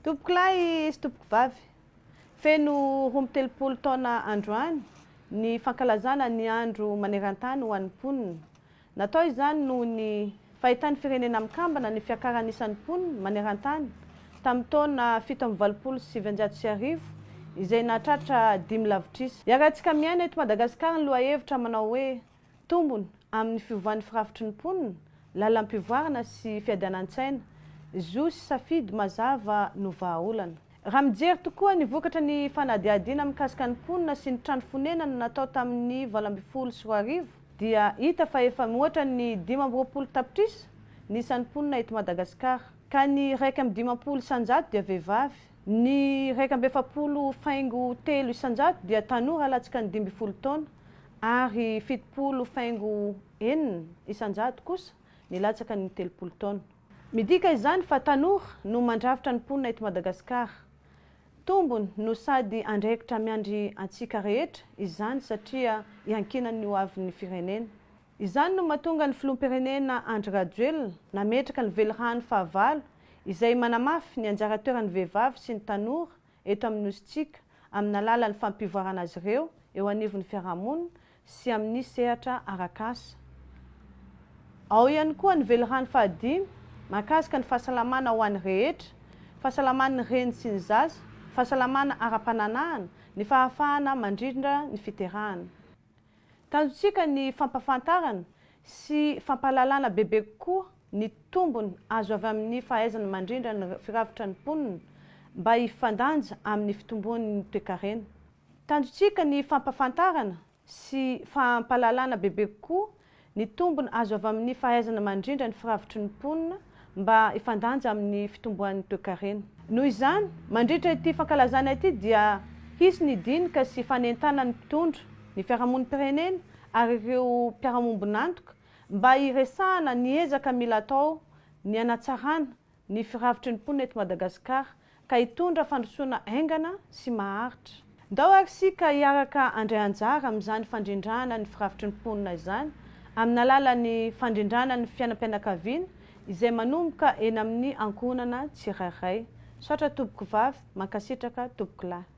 Tompokolahy sy tompokovavy, feno 32 taona androany ny fankalazana ny andro maneran-tany ho an'ny mponina. Natao izany noho ny fahitan'ny Firenena Mikambana ny fiakaran'ny isan'ny mponina maneran-tany tamin'ny taona 1987 izay nahatratra dimy lavitrisa. Iarahantsika miaina eto Madagasikara ny lohahevitra manao hoe Tombony amin'ny fiovan'ny firafitry ny mponina, lalam-pivoarana sy fiadanan-tsaina, zo sy safidy mazava no vahaolana. Raha mijery tokoa ny vokatra ny fanadihadiana mikasika ny mponina sy ny trano fonenana natao tamin'ny 2018 dia hita fa efa mihoatra ny 25 tapitrisa ny isan'ny mponina eto Madagasikara, ka ny 51% dia vehivavy, ny 41.3% dia tanora latsaka ny 15 taona ary 70.6% kosa nilatsaka ny 30 taona. Midika izany fa tanora no mandrafitra ny mponina eto Madagasikara. Tombony no sady andraikitra miandry antsika rehetra izany satria iankinan'ny ho avin'ny firenena. Izany no mahatonga ny filoham-pirenena Andry Rajoelina nametraka ny velirano fahavalo izay manamafy ny anjara toeran'ny vehivavy sy ny tanora eto amin'ny Nosintsika amin'ny alalan'ny fampivoarana azy ireo eo anivon'ny fiarahamonina sy amin'ny sehatra arak'asa. Ao ihany koa ny velirano fahadimy mahakasika ny fahasalamana ho an'ny rehetra, fahasalaman'ny reny sy ny zaza, fahasalamana ara-pananahana, ny fahafahana mandrindra ny fiterahana. Tanjontsika ny fampahafantarana sy fampahalalana bebe kokoa ny tombony azo avy amin'ny fahaizana mandrindra ny firafitra ny mponina mba hifandanja amin'ny fitomboan'ny toekarena. Tanjontsika ny fampahafantarana sy fampahalalana bebe kokoa ny tombony azo avy amin'ny fahaizana mandrindra ny firafitry ny mponina mba hifandanja amin'ny fitomboan'ny toekarena. Noho izany, mandritra ity fankalazana ity dia hisy ny dinika sy fanentanana ny mpitondra, ny fiarahamonim-pirenena ary ireo mpiara-mombon'antoka mba hiresahana ny ezaka mila atao ny hanatsarana ny firafitry ny mponina eto Madagasikara ka hitondra fandrosoana haingana sy maharitra. Ndao ary isika hiaraka handray anjara amin'izany fandrindrana ny firafitry ny mponina izany amin'ny alalan'ny fandrindrana ny fiainam-pianakaviana izay manomboka eny amin'ny ankohonana tsirairay. Misaotra tompoko vavy, mankasitraka tompoko lahy.